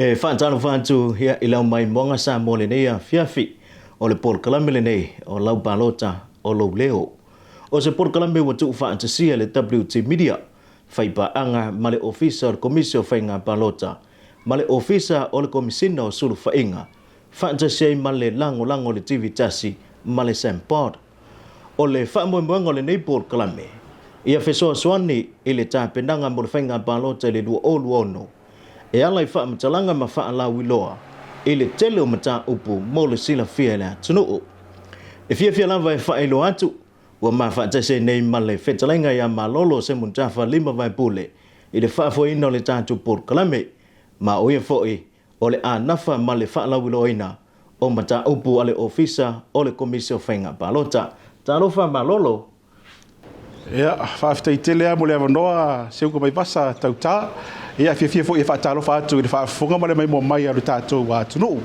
E faatalofa atu ia i lau maimoaga Samoa lenei afiafi o le polokalame lenei o lau palota o lou leo. O se polokalame ua tuufaatasia e le WT Media, faipaaga ma le Ofisa o le Komisi o Faiga Palota ma le Ofisa o le Komisina o Sulufaiga, faatasi ai ma le lagolago o le TV Tasi ma le Sampod. O le faamoemoega o lenei polokalame, ia fesoasoani i le tapenaga mo le faiga palota i le 2026, e ala i faamatalaga ma faalauiloa i le tele o mataupu mo le silafia e le atunuu. E fiafia lava e faailoa atu, ua ma faatasi ai nei ma le fetalaiga ia Malolo Semuntafa Limavaepule i le faafoeina o le tatou polokalame, ma o ia foi o le a nafa ma le faalauiloaina o mataupu a le Ofisa o le Komisi o Faiga Palota. Talofa Malolo! Ia, faafetai tele lava mo le avanoa Seuga Vaivasa Tautā. Ia, fiafia foi e faatalofa atu i le faafofoga ma le maimoa mai a lo tatou atunuu.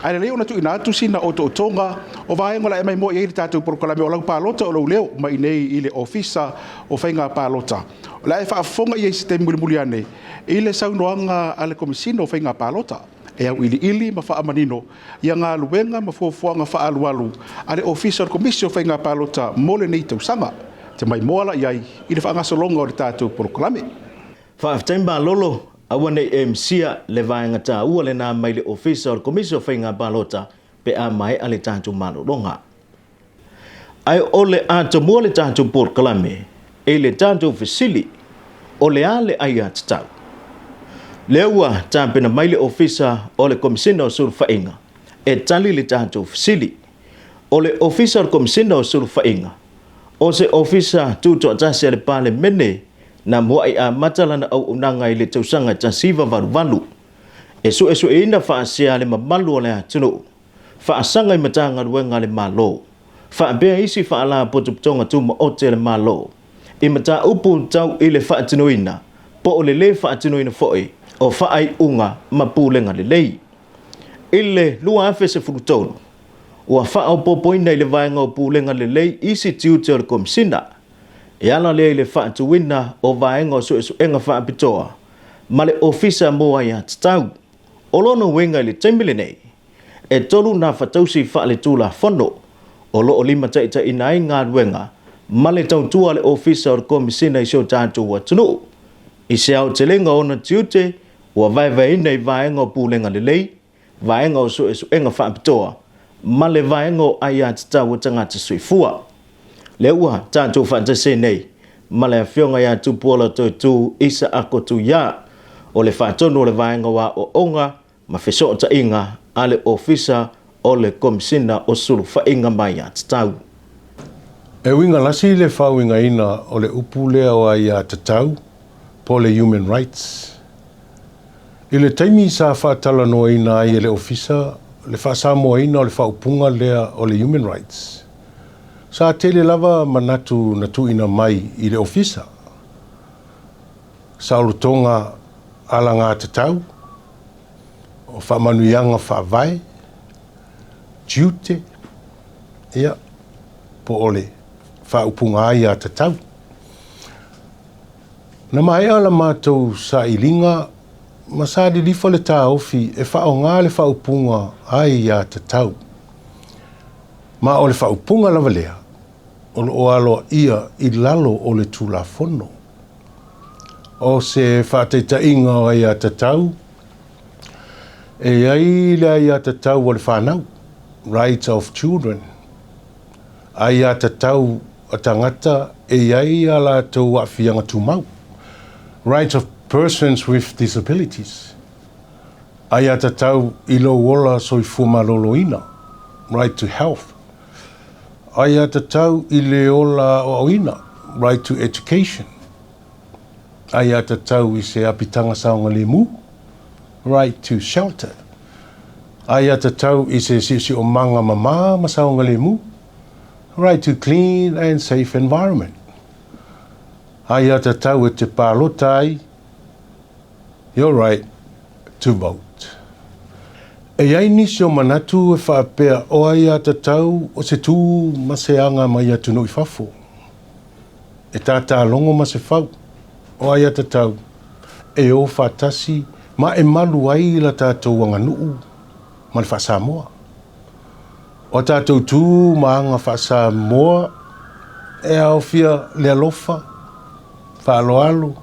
Ae lelei ona tuuina atu sina otootoga o vaega o le a e maimoa i ai le tatou polokalame o lau palota o lou leo mai nei i le Ofisa o Faiga Palota. O le a e faafofoga i ai i se taimi mulimuli ane i le saunoaga a le Komesina o Faiga Palota e auiliili ma faamanino ia galuega ma fuafuaga faaalualu a le Ofisa o le Komisi o Faiga Palota mo lenei tausaga. Te maimoa la i ai i le faagasologa o le tatou polokalame. Faafetai Malolo, aua ne i e misia le vaega taua lena mai le Ofisa o le Komisi o Faiga Palota pe a maea le tatou malologa. Ae o le a tomua le tatou polokalame i le tatou fesili, o le a le aiatatau? Lea ua tapena mai le Ofisa o le Komesina o Sulufaiga e tali le tatou fesili. O le Ofisa o le Komesina o Sulufaiga, o se ofisa tutoatasi a le Palemene na muai amata lana auaunaga i le tausaga 1988 e suesueina faasea le mamalu o le atunuu faasaga i Matagaluega a le Malo, faapea isi Faalapotopotoga Tumaoti a le Malo, i mataupu tau i le faatinoina po o le lē faatinoina foi o faaiuga ma pulega lelei. I le 2013, ua faaopoopoina i le vaega o pulega lelei isi tiute o le Komesina, e ala lea i le faatuina o vaega o suesuega faapitoa ma le Ofisa mo Aiatatau. O lona uiga i le taimi lenei, e tolu nā fatausi faaletulafono o lo o limataitaiina ai galuega ma le tautua a le Ofisa o le Komesina i si o tatou atunuu. I se aotelega o ona tiute, ua vaevaeina i vaega o pulega lelei, vaega o suesuega faapitoa, ma le vaega o aiatatau a tagata soifua. Lea ua tatou faatasi ai nei ma le Afioga ia Tupuola Toetu Isaako Tuia, o le faatonu o le Vaega o Aoaoga ma Fesootaiga a le Ofisa o le Komesina o Sulufaiga ma Aiatatau. E uiga lasi le faauigaina o le upu lea o aiatatau po o le human rights. I le taimi sa faatalanoaina ai e le Ofisa le faasamoaina o le faaupuga lea o le human rights, sa tele lava manatu na tuuina mai i le Ofisa, saolotoga alagatatau, o faamanuiaga faavae, tiute, ia, po o le faaupuga aiatatau. Na maea la matou sailiga ma sa lilifa le taofi e faaaoga le faaupuga aiatatau. Ma o le faaupuga lava lea o lo o aloaia i lalo o le Tulafono. O se faataitaiga o aiatatau, e i ai le aiatatau a le fanau, rights of children, aiatatau a tagata e i ai a latou aafiaga tumau, rights of persons with disabilities, aiatatau i lou ola soifua maloloina, right to health, aiatatau i le ola aoaoina, right to education, aiatatau i se apitaga saogalemu, right to shelter, aiatatau i se siosiomaga mamā ma saogalemu, right to clean and safe environment, aiatatau e te palota ai, your right to vote. E i ai nisi o manatu e faapea o aiatatau o se tū ma se aga mai atunuu i fafo, e tātālogo ma se fau, o aiatatau e o faatasi ma e malu ai la tatou aganuu ma le faa-Samoa. O a tatou tu ma aga faa-Samoa e aofia le alofa, faaaloalo,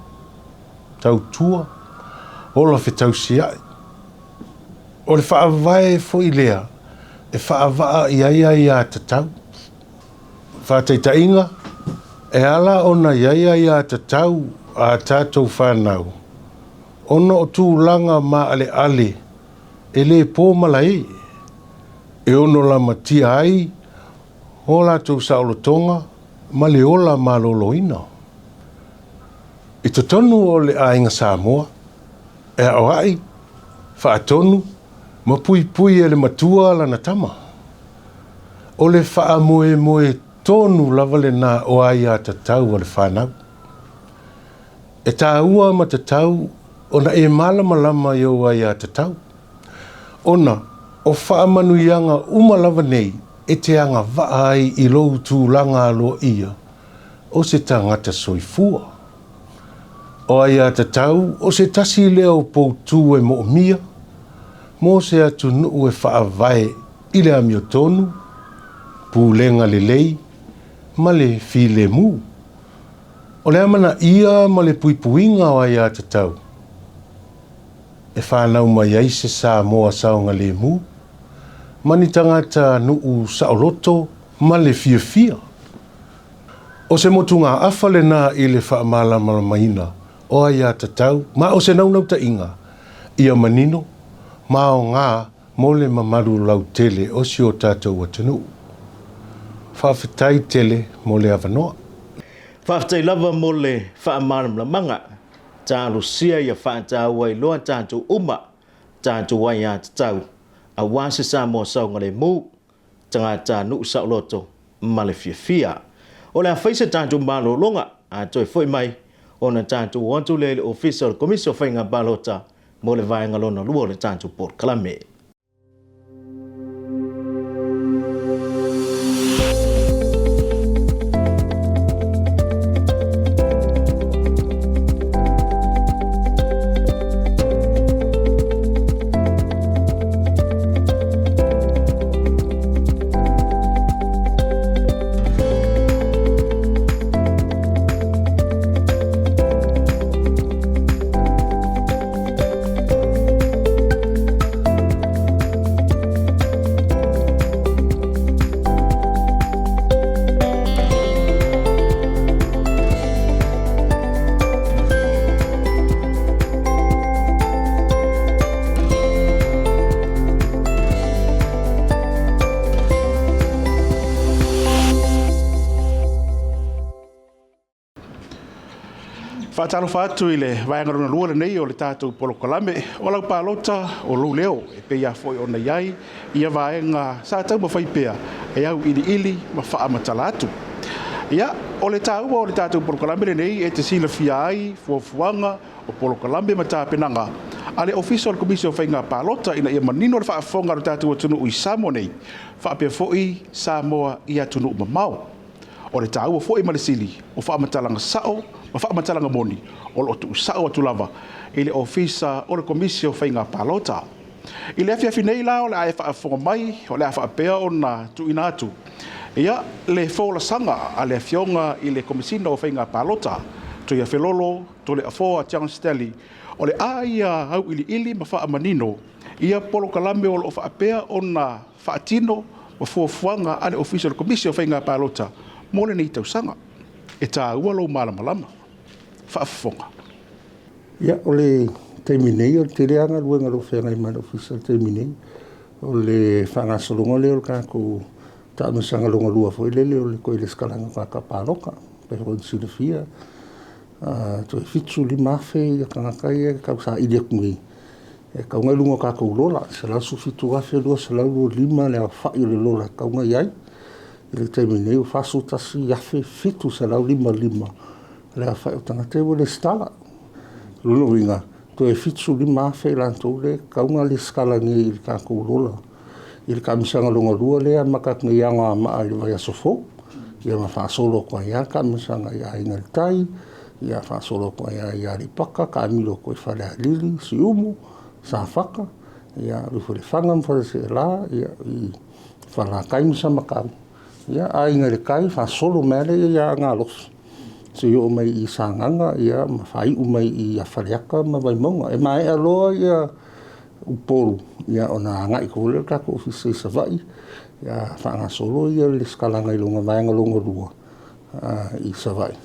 tautua, ola fetausiai. O le faavae foi lea e faavaa i ai aiatatau. Faataitaiga, e ala ona i ai aiatatau a tatou fanau ona o tulaga maaleale e le po malae, e ono lamatia ai o latou saolotoga ma le ola maloloina. I totonu o le aiga Samoa, e aoai, faatonu ma puipui e le matua lana tama. O le faamoemoe tonu lava lena o aiatatau a le fanau. E taua ma tatau ona e malamalama i ou aiatatau, ona o faamanuiaga uma lava nei e te agavaa ai i lou tulaga aloaia o se tagata soifua. O aiatatau o se tasi lea o poutū e moomia mo se atunuu e faavae i le amiotonu, pulega lelei ma le filemu. O le amanaia ma le puipuiga o aiatatau e fanau mai ai se Samoa saogalemu ma ni tagata nuu saoloto ma le fiafia. O se motugaafa lena i le faamalamalamaina o aiatatau ma o se naunautaiga ia manino ma aoga mo le mamalu lautele o si o tatou atunuu. Faafetai tele mo le avanoa. Faafetai lava mo le faamalamalamaga. Talosia ia faataua ai loa tatou uma, tatou aiatatau, aua se Samoa saogalemu, tagata nuu saoloto ma le fiafia. O le a fai se tatou malologa, a toe foi mai ona tatou o atu lea i le Ofisa o le Komisi o Faiga Palota mo le vaega lona lua o le tatou polokalame. Faatalofa atu i le vaega lona lua lenei o le tatou polokalame o lau palota o lou leo e pei lava foi ona i ai ia vaega sa taumafai pea e auiliili ma faamatala atu. Ia, o le taua o le tatou polokalame lenei e te silafia ai fuafuaga o polokalame ma tapenaga a le Ofisa o le Komisi o Faiga Palota ina ia manino le faafofoga a lo tatou atunuu i Samoa nei, faapea foi Samoa i atunuu mamao. O le taua foi ma le sili o faamatalaga sao ma faamatalaga moni o lo o tuusao atu lava i le Ofisa o le Komisi o Faiga Palota. I le afiafi nei la o le a e faafofoga mai o le a faapea ona tuuina atu ia le folasaga a le Afioga i le Komesina o Faiga Palota, Tuiafelolo Toleafoa John Stanley, o le a ia auiliili ma faamanino ia polokalame o lo o faapea ona faatino ma fuafuaga a le Ofisa o le Komisi o Faiga Palota mo lenei tausaga. E taua lou malamalama. Faafofoga. Ia, o le taimi nei, o le tele lava galuega o lo o feagai ma le Ofisa i le taimi nei. O le faagasologa lea o le tatou taamilosaga lona lua foi lele o le toe resitalaga o tagata palota. E pei foi ona silafia, toe 75,000 tagata ia e tausaili atu nei e tatau ona i luga o tatou lola, 117,225 le aofai o le lola e tatau ona i ai. I le taimi nei ua 41,755 le aofai o tagata ia ua resitala. O lona uiga, toe 75,000 i latou lea e tatau ona resitala nei i le tatou lola i le taamilosaga lona lua lea e amata atu nei i Anoamaa i le vaiaso fou, ia ma faasolo atu ai lava le taamilosaga i Aiga i le Tai, Ia, faasolo atu ai lava i Aleipata, taamilo atu ai i Falealili, Siumu, Safata, ia, alu ifo i Lefaga ma Faleaseela, ia, i Falelatai ma Samatau, ia, Aiga i le Tai, faasolo mai lava lea i Aana Alofi, seia oo mai i Sagaga, ia, ma faaiu mai ia Faleata ma Vaimauga. E maea loa ia Upolu, ia, ona agai atu lea o le tatou ofisa i Savaii, ia, faagasolo ia le lesitalaga i lona vaega lona lua i Savaii.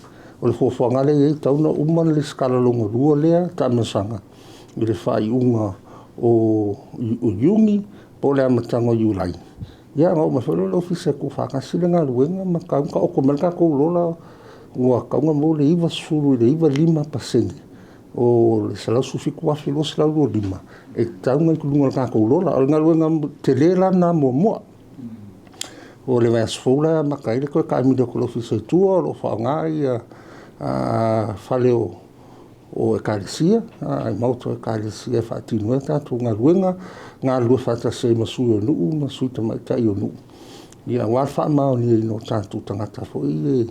O le fuafuaga lea e i ai, e tatau ona uma le lesitala lona lua lea taamilosaga i le faaiuga o Iuni po o le amataga o Iulai. Ia ona oo mai foi lea i le ofisa e tuufaatasi le galuega ma tatau ona taoto mai le tatou lola ua tatau ona maua le 90 i le 95% o le 117,225 e tatau ona i luga o le tatou lola. O le galuega tele la lena muamua. O le vaiaso fou la e amata ai le toe taamilo atu o le ofisa i tua, o lo o faaaoga ia fale o ekalesia, maota o ekalesia e faatino ai tatou galuega, galulue faatasi ai ma sui o nuu ma sui tamaitai o nuu, ia aua le faamaoniaina o tatou tagata foi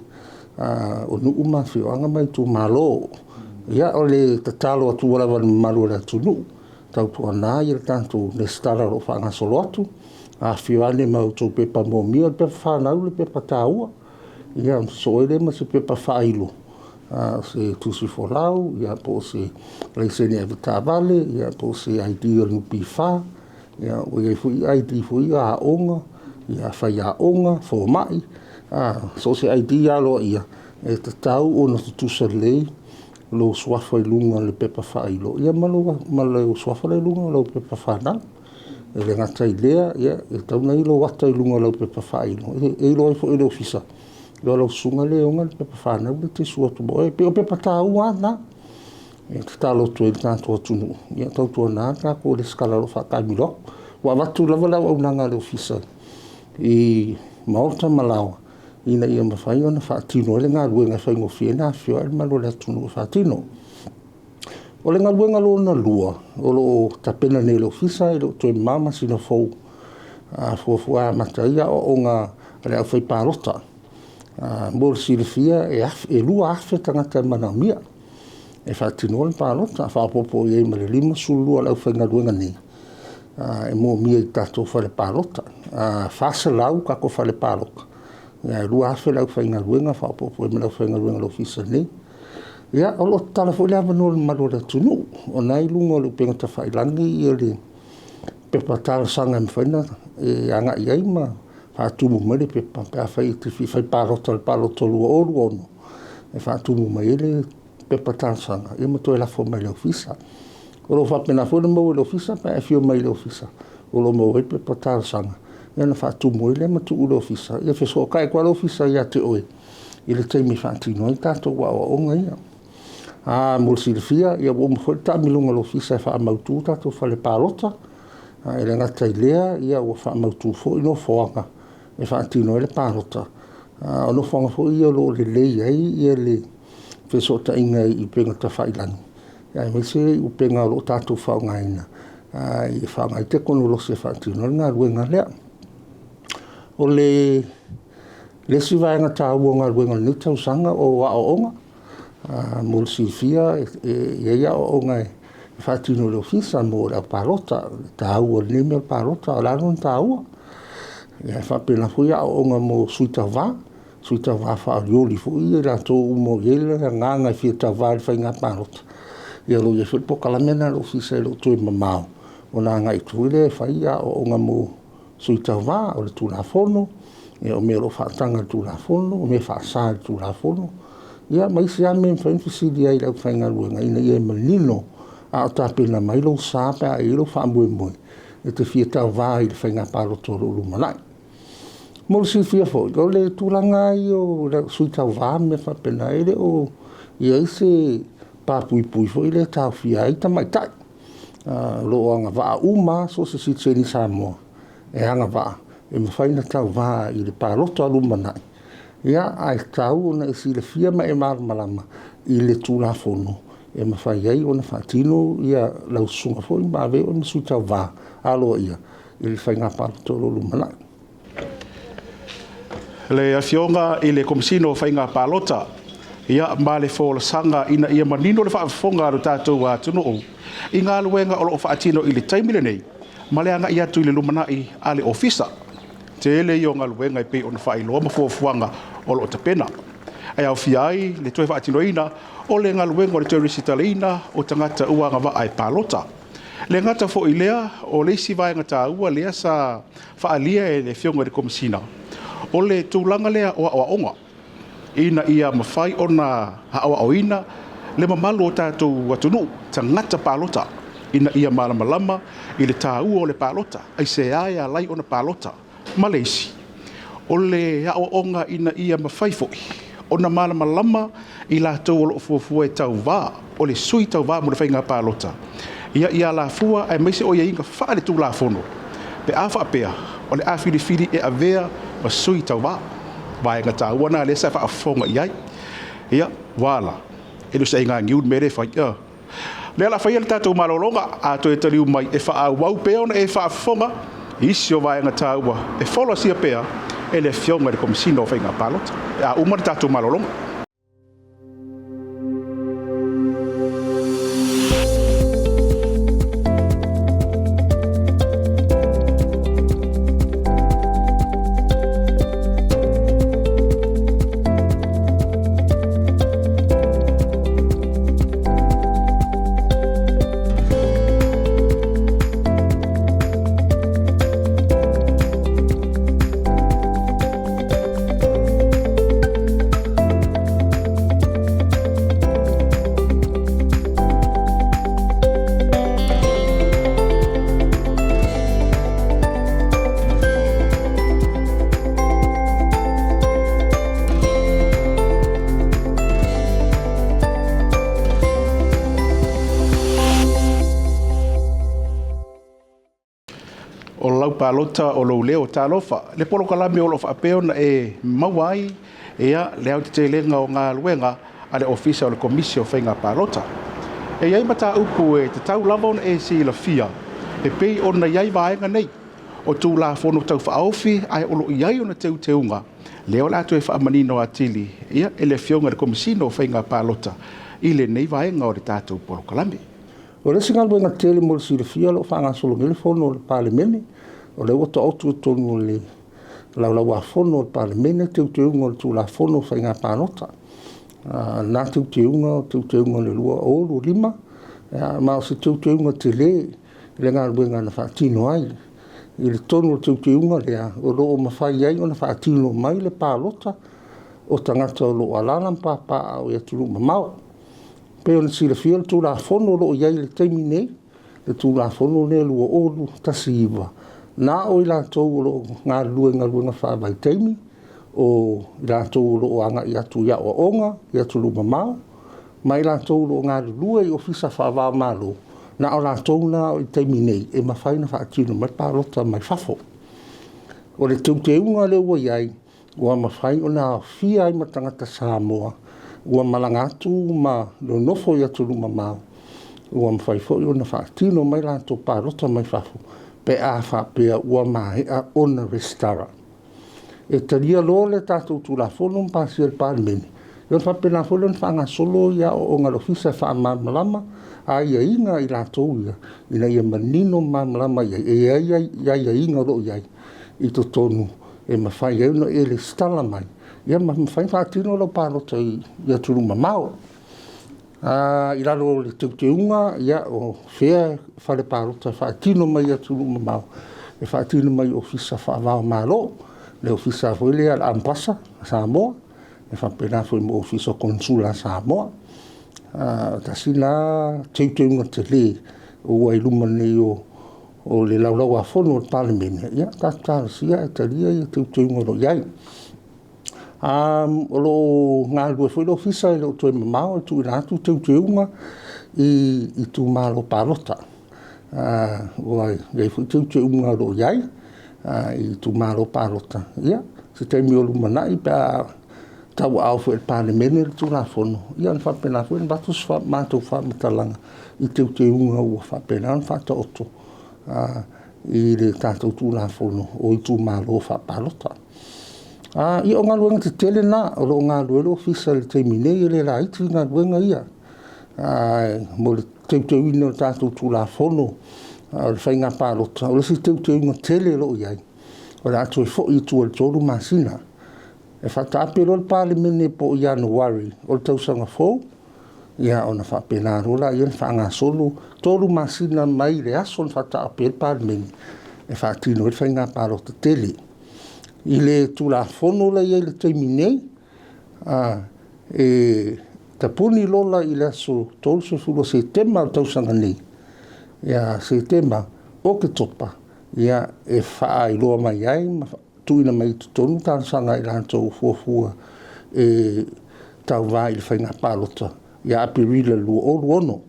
o nuu ma afioaga ma itumalo. Ia, o le tatalo atu lava i le mamalu o le atunuu, tautuana ia le tatou resitala o lo o faagasolo atu, afifio ane ma outou pepa moomia, o le pepa fanau le pepa taua, ia ona sosoo ai lea ma se pepa faailo, o se tusi folau, ia po o se laisene avetaavale, ia po o se ID o le NPF, ia ua i ai foi ID foi ia aoga, ia faiaoga, fomai, so o se ID aloaia e tatau ona tutusa lelei lou suafa i luga o le pepa faailo, ia ma lou suafa la i luga o lau pepa fanau. E le gata i lea, ia, e tatau ona i ai lou ata i luga o lau pepa faailo, e iloa ai foi e le ofisa, o lau susuga lea e ona le pepa fanau lea e te sua atu ma oe. E pei o pepa taua lava na. E tatalo atu ai i le tatou atunuu, ia tautuana le tatou resitala o lo o faataamilo atu. Ua avatu lava le auaunaga a le ofisa i maota ma laoa ina ia mafai ona faatino ai le galuega e faigofie ai ona afifio ae le mamalu o le atunuu e faatino. O le galuega lona lua o lo o tapena nei e le ofisa, e le o toe mamao masina fou, a fuafua e amata ai aoaoga a le aufaipalota. Mo le silafia, e 2,000 tagata e manaomia e faatinoa le palota, faaopoopo i ai ma le 52 o le aufaigaluega nei e moomia i tatou fale palota. 400 tatou fale palota, e 2,000 le aufaigaluega faaopoopo i ai ma le aufaigaluega a le ofisa nei. Ia, o lo o tatala foi le avanoa i le mamalu o le atunuu, o lena e i luga o le upega tafailagi ia le pepa talosaga e mafai ona e agai i ai ma faatumu mai le pepa pe afai e te fia fai palota i le palota 2026, e faatumu mai ai le pepa talosaga ia ma toe lafo mai i le ofisa. O lo o faapena foi ona maua i le ofisa pe a e afio mai i le ofisa, o lo o maua ai le pepa talosaga ia ona faatumu ai lea ma tuu i le ofisa, ia fesootai atu lava le ofisa ia te oe i le taimi e faatino ai tatou aoaoga ia. Mo le silafia, ia ua uma foi le taamiloga a le ofisa e faamautu tatou fale palota. E le gata i lea, ia ua faamautu foi nofoaga e faatino ai le palota. O nofoaga foi ia o lo o lelei ai ia le fesootaiga i upega tafailagi, aemaise i upega o lo o tatou faaaogaina e faaaoga ai tekonolosi e faatino ai le galuega lea. O le isi vaega taua o galuega o lenei tausaga o aoaoga. Mo le silafia, e i ai aoaoga e faatino e le ofisa mo le au palota, le taua o lenei mea o le palota, o le a lona taua. E faapena foi aoaoga mo sui tauva, sui tauva faaolioli foi ia i latou uma o i ai le agaga e fia tauva i le faiga palota. Ia o lo o i ai foi le polokalame lena a le ofisa e le o toe mamao ona agai atu foi lea e fai aoaoga mo sui tauva, o le Tulafono, ia o mea o lo o faataga e le Tulafono, o mea e faasa e le Tulafono, ia ma isi lava mea e mafai ona fesili ai i le aufaigaluega ina ia manino a o tapena mai lou sa pe a i ai lou faamoemoe e te fia tauva i le faiga palota o lo o lumanai. Mo le silafia foi, o le tulaga ia o le sui tauva ma mea faapena, e le o i ai se papuipui foi lea e taofia ai tamaitai. O lo o agavaa uma so o se sitiseni Samoa e agavaa e mafai ona tauva i le palota lumanai, ia, ae tatau ona e silafia ma e malamalama i le Tulafono e mafai ai ona faatino ia lau susuga foi ma ave ai oe ma sui tauva aloaia i le faiga palota o lo o lumanai. Le Afioga i le Komesina o Faiga Palota. Ia, ma le folasaga ina ia manino le faafofoga a lo tatou atunuu i galuega o lo o faatino i le taimi lenei ma le agai atu i le lumanai a le Ofisa. Tele ia o galuega e pei ona faailoa ma fuafuaga o lo o tapena, e aofia ai le toe faatinoina o le galuega o le toe resitalaina o tagata ua agavaa e palota. E le gata foi i lea, o le isi vaega taua lea sa faaalia e le Afioga i le Komesina, o le tulaga lea o aoaoga ina ia mafai ona aoaoina le mamalu o tatou atunuu, tagata palota, ina ia malamalama i le taua o le palota, aisea e ala ai ona palota, ma le isi, o le aoaoga ina ia mafai foi ona malamalama i latou o lo o fuafua e tauva, o le sui tauva mo le faiga palota, ia i alafua aemaise o aiaiga faaletulafono pe a faapea o le a filifili e avea ma sui tauva. Vaega taua lena lea sa faafofoga i ai. Ia, ua ala, e le o se aiga niu le mea lea e fai. Ioe. O lea o le a faia le tatou malologa, a toe taliu mai e faaauau pea ona e faafofoga i isi o vaega taua e folasia pea e le Afioga i le Komesina o Faiga Palota pe a uma le tatou malologa. O lau palota o lou leo, talofa, le polokalame o lo o faapea ona e maua ai ia le aotetelega o galuega a le Ofisa o le Komisi o Faiga Palota. E i ai mataupu e tatau lava ona e silafia e pei ona i ai vaega nei o Tulafono Tau Faaofi ae o lo o i ai ona teuteuga lea o le a toe faamanino atili ia e le Afioga i le Komesina o Faiga Palota i lenei vaega o le tatou polokalame. O le isi galuega tele mo le silafia o lo o faagasolo nei le fono a le Palemene, o lea ua taoto i totonu o le Laulau-a-Fono a le Palemene teuteuga o le Tulafono o Faiga Palota. O lena teuteuga o teuteuga o le 2025, ma o se teuteuga tele le galuega na faatino ai. I le tonu o le teuteuga lea, o lo o mafai ai ona faatino mai le palota o tagata o lo o alaala ma papaaao i atunuu mamao. E pei ona silafia le Tulafono o lo o i ai i le taimi nei, le Tulafono lea 2019, na o i latou o lo o galulue i galuega faavaitaimi, o i latou o lo o agai atu i aoaoga i atunuu mamao, ma i latou o lo o galulue i ofisa faava-o-Malo, na o latou na i le taimi nei e mafai ona faatino mai palota mai fafo. O le teuteuga lea ua i ai, ua mafai ona aofia ai ma tagata Samoa ua malaga atu ma nonofo i atunuu mamao, ua mafai foi ona faatino mai latou palota mai fafo pe a faapea ua maea ona resitala. E talia loa le tatou Tulafono ma pasia e le Palemene, ia ona faapena foi lea ona faagasolo ia aoaoga a le Ofisa e faamalamalama aiaiga a i latou ia, ina ia manino ma malamalama i ai, e i ai aiaiga o lo o i ai i totonu e mafai ai ona e resitala mai, ia ma mafai ona faatino lau palota i atunuu mamao. I lalo o le teuteuga, ia, o fea fale palota e faatino mai i atunuu mamao, e faatino mai i ofisa faava o Malo, le ofisa foi lea a le Ambasa a Samoa, e faapena foi ma ofisa o Konesula a Samoa. Tasi la teuteuga tele ua i luma nei o le Laulau-a-Fono a le Palemene, ia tatou talosia ae talia ia teuteuga o lo o i ai. O lo o galulue foi le Ofisa e le o toe mamao e tuuina atu teuteuga i itumalo palota. Ua i ai foi teuteuga o lo o i ai i itumalo palota. Ia, se taimi o lumanai pe a tauaao foi e le Palemene le Tulafono, ia ona faapena foi ona avatu se matou faamatalaga i teuteuga ua faapena ona faataoto i le tatou Tulafono o itumalo faapalota. Ia o galuega tetele na o lo o galulue ai le Ofisa i le taimi nei, e le laiti galuega ia. Mo le teuteuina o le tatou Tulafono o le Faiga Palota, o le isi teuteuga tele o lo o i ai, o le a toe foi i tua i le 3 masina. E faataape loa le Palemene po o Ianuari o le tausaga fou, ia ona faapena loa lea ona faagasolo 3 masina mai le aso na faataape ai le Palemene e faatino ai le faiga palota tele. I le Tulafono la e i ai i le taimi nei, e tapuni lola i le aso 30 o Setema o le tausaga nei, ia Setema, Oketopa, ia e faailoa mai ai ma tuuina mai i totonu talosaga a i latou o fuafua e tauva i le faiga palota ia Aperila 2026.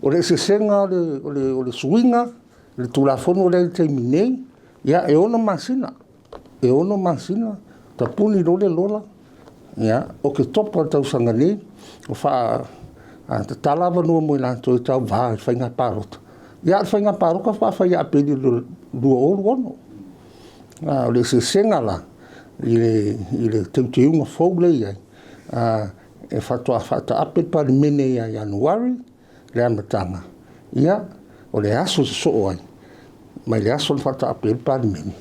O le eseesega o le suiga i le Tulafono lea i le taimi nei, ia e 6 masina, e 6 masina tapuni loa le lola, ia, Oketopa i le tausaga nei, o faatatala avanoa mo i latou e tauva i le faiga palota. Ia a o le faiga palota faatoa fai ia Aperila 2026. A o le eseesega la i le teuteuga fou lea e i ai, e faatoa faataape le Palemene ia Ianuari le amataga, ia, o le aso e sosoo ai mai le aso na faataape ai le Palemene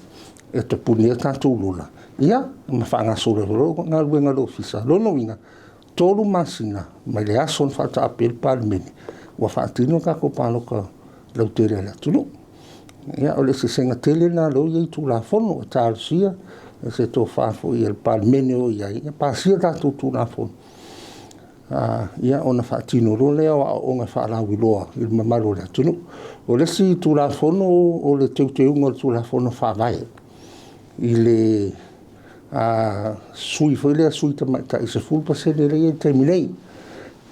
e tapuni ai tatou lola, ia, ma faagasolo ai loa galuega a le Ofisa. O lona uiga, 3 masina mai le aso na faataape ai le Palemene ua faatino le tatou palota lautele a le atunuu. Ia, o le eseesega tele lena o lea ua i ai i Tulafono e talosia se tofa foi a le Palemene o i ai, ia pasia tatou Tulafono, ia ona faatino loa lea o aoaoga faalauiloa i le mamalu o le atunuu. O le isi Tulafono o le teuteuga o le Tulafono Faavae i le sui foi lea, sui tamaitai 10% lea e i ai i le taimi nei.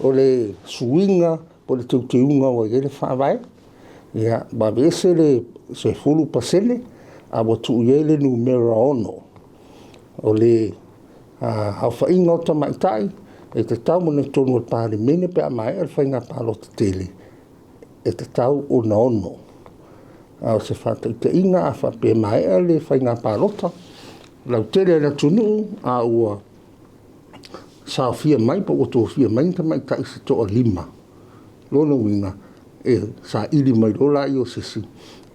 O le suiga po o le teuteuga ua i ai le Faavae, ia, ua aveese le 10% a ua tuu i ai le numera 6. O le aofaiga o tamaitai e tatau ona i totonu o le Palemene pe a maea le faiga palota tele, e tatau ona 6. A o se faataitaiga, a faapea e maea le faiga palota lautele a le atunuu a ua saofia mai po ua tofia mai ni tamaitai se toalima, lona uiga e saili mai loa lea o se isi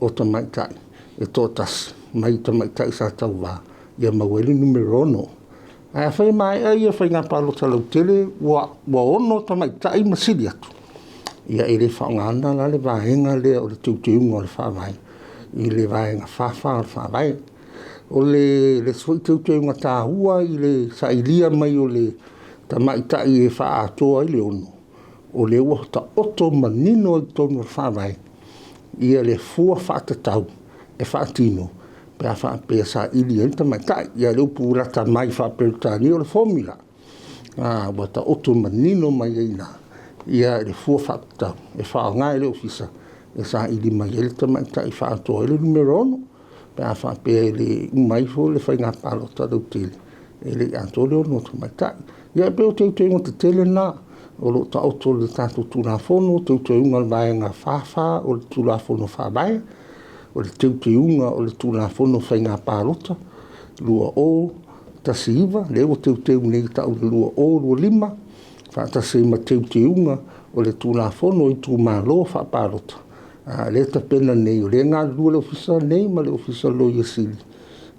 o tamaitai e toatasi mai tamaitai sa tauva ia maua ai le numera 6. Ae afai e maea ia faiga palota lautele ua 6 tamaitai ma sili atu, ia e le faaaogaina la le vaega lea o le teuteuga o le Faavae i le vaega 44 o le Faavae. O le isi foi teuteuga taua i le sailia mai o le tamaitai e faaatoa ai le 6, o lea ua taoto manino i totonu o le Faavae ia le fua faatatau e faatino pe a faapea e saili ai le tamaitai. Ia le upu lata mai faa-Peretania o le formula, ua taoto manino mai ai i ina ia le fua faatatau e faaaoga e le Ofisa e saili mai ai le tamaitai e faaatoa ai le numera 6 pe a faapea e le uma ifo le faiga palota lautele e le i atoa le 6 o tamaitai. Ia e pei o teuteuga tetele na o lo o taoto i le tatou Tulafono, teuteuga o le Vaega 44 o le Tulafono Faavae, o le teuteuga o le Tulafono o Faiga Palota 2019, lea ua teuteu nei e tau i le 2025, faatasi ai ma teuteuga o le Tulafono o Itumalo Faapalota, lea e tapena nei, o lea e galulue le Ofisa nei ma le Ofisa o le Loia Sili,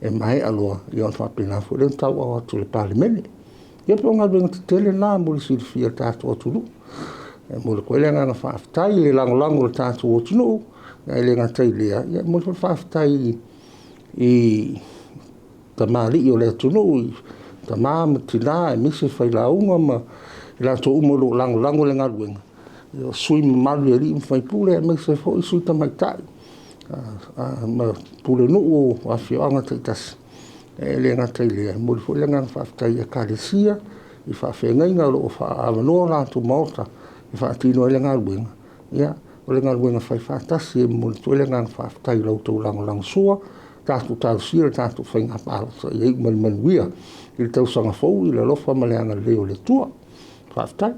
e maea loa, ia ona faapena foi lea ona tauaao atu i le Palemene. Ia po o galuega tetele na mo le silafia e le tatou atunuu. E momoli atu ai le agaga faafetai i le lagolago a le tatou atunuu, ae le gata i lea, ia e momoli foi le faafetai i tamalii o le atunuu, i tama ma tina aemaise failauga ma i latou uma o lo o lagolago i le galuega, o sui usufono mamalu i alii ma faipule aemaise foi sui tamaitai ma pulenuu o afioaga taitasi. E le gata i lea, e momoli foi le agaga faafetai i Ekalesia, i faafeagaiga o lo o faaavanoa o latou maota e faatino ai le galuega. Ia, o le galuega fai faatasi e momoli atu ai le agaga faafetai i la outou lagolagosua, tatou talosia le tatou faiga palota ia iu mai i le manuia i le tausaga fou i le alofa ma le agalelei o le Atua. Faafetai.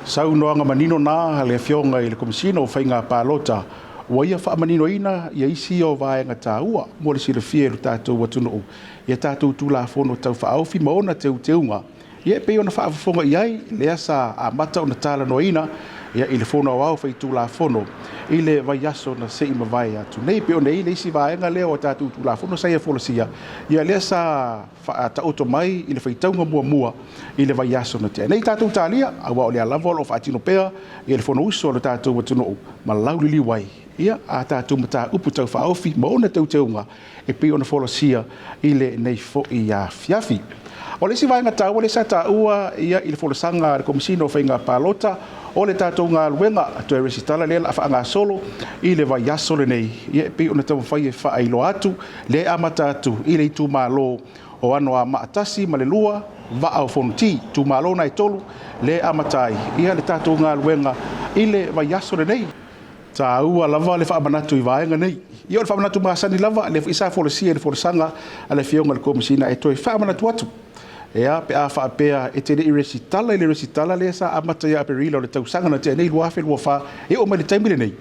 Saunoaga manino na a le Afioga i le Komesina o Faiga Palota. Ua ia faamaninoina ia isi o vaega taua mo le silafia e lo tatou atunuu i a tatou Tulafono Tau Faaofi ma ona teuteuga, ia e pei ona faafofoga i ai lea sa amata ona talanoaina ia i le Fono Aoao Faitulafono i le vaiaso na se i mavae atu nei. E pei ona i ai le isi vaega lea o a tatou Tulafono sa ia folasia, ia lea sa faataoto mai i le faitauga muamua i le vaiaso na tea nei. Tatou talia, aua o lea lava o lo o faatino pea ia le Fonousu a lo tatou atunuu ma lauliliu ai ia a tatou mataupu tau faaofi ma ona teuteuga e pei ona folasia i lenei foi afiafi. O le isi vaega taua lea sa taua ia i le folasaga a le Komesina o Faiga Palota, o le tatou galuega toe resitala lea o le a faagasolo i le vaiaso lenei, ia e pei ona taumafai e faailoa atu, lea e amata atu i le itumalo o Anoamaa 1 ma le 2, Vaa o Fonoti, itumalo na e tolu lea e amata ai ia le tatou galuega i le vaiaso lenei. Taua lava le faamanatu i vaega nei. Ia o le faamanatu masani lava, lea foi sa folasia i le folasaga a le Afioga i le Komesina e toe faamanatu atu. Ea, pe a faapea e te le i resitala i le resitala lea sa amata ia Aperila o le tausaga na tea nei 2024 e oo mai i le taimi lenei,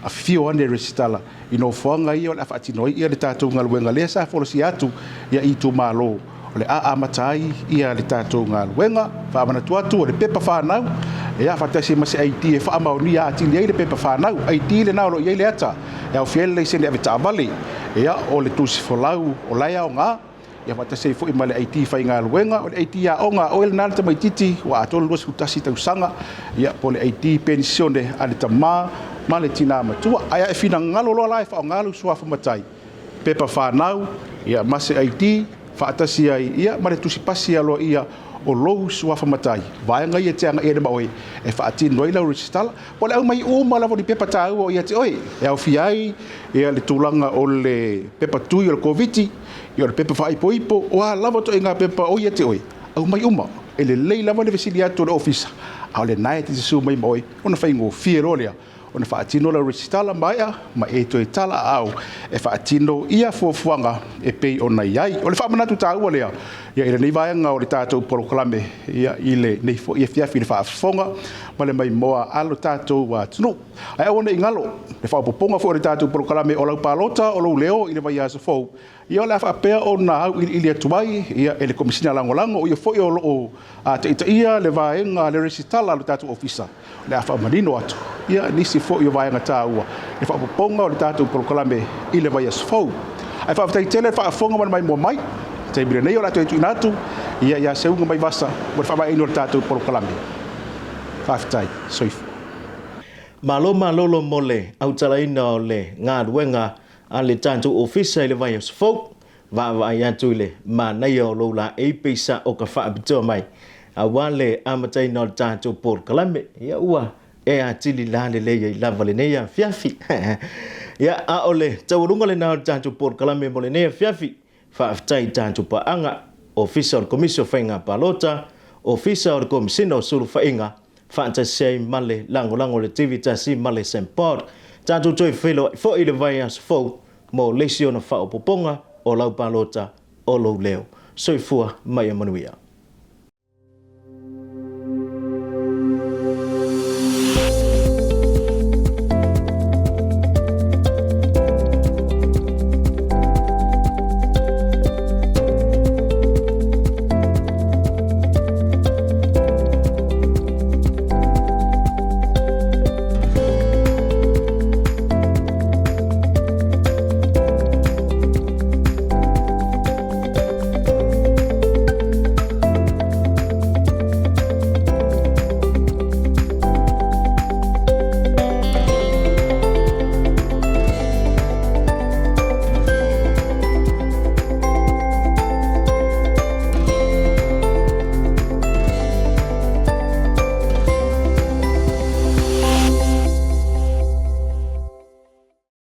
afifio ane e resitala i nofoaga ia o le a faatino ai le tatou galuega lea sa folasia atu ia i itumalo o le a amata ai ia le tatou galuega. Faamanatu atu o le pepa fanau, ia faatasi ma se ID e faamaonia atili ai le pepa fanau. ID lena o lo o i ai le ata e aofia ai le laisene avetaavale, ia o le tusi folau o la e aoga, ia faatasi ai foi ma le ID faigaluega, o le ID aoga a oe lena le tamaitiiti ua atoa le 21 tausaga, ia po o le ID penisione a le tama ma le tinā matua. Ae a e finagalo loa la e faaaoga lou suafa matai, pepa fanau, ia ma se ID, faatasi ai ia ma le tusi pasi aloaia o lou suafa matai, vaega ia e te agai ai ma oe e faatino ai lau resitala. Po o le aumai uma lava o ni pepa taua o ia te oe, e aofia ai ia le tulaga o le pepa tui o le Koviti, ia o le pepa faaipoipo, o a lava ituaiga pepa o ia te oe, aumai uma. E lelei lava le fesili atu o le ofisa, a o lena e te susu mai ma oe ona faigofie loa lea ona faatino lau resitala maea ma e toe tala aao e faatino ia fuafuaga e pei ona i ai. O le faamanatu taua lea ia i lenei vaega o le tatou polokalame ia i lenei foi afiafi i le faafofoga ma le maimoa a lo tatou atunuu. Ae aua ne i galo le faaopoopoga foi o le tatou polokalame o lau palota o lou leo i le vaiaso fou. Ia o le a faapea ona auiliili atu ai ia e le Komesina Lagolago, o ia foi o lo o taitaia le vaega le resitala a le tatou ofisa, o le a faamanino atu ia nisi foi o vaega taua i le faaopoopoga o le tatou polokalame i le vaiaso fou. Ae faafetai tele le faafofoga ma le maimoa mai. I le taimi lenei o le a toe tuuina atu ia ia Seuga Maivasa mo le faamaeaina o le tatou polokalame. Faafetai. Soifua. Malo malolo mo le autalaina o le galuega a le tatou ofisa i le vaiaso fou, vaavaai atu i le manaia o lou laei peisa o ka faapitoa mai aua le amataina o le tatou polokalame. Ia ua e atili la lelei ai lava lenei afiafi. Ia, a o le taualuga lena o le tatou polokalame mo lenei afiafi. Faafetai i tatou paaga, Ofisa o le Komisi o Faiga Palota, Ofisa o le Komesina o Sulufaiga, faatasi ai ma le lagolago o le TV1 ma le Sempod. Tatou toe feiloai foi i le vaiaso fou mo le isi ona faaopoopoga o lau palota o lou leo. Soifua ma ia manuia.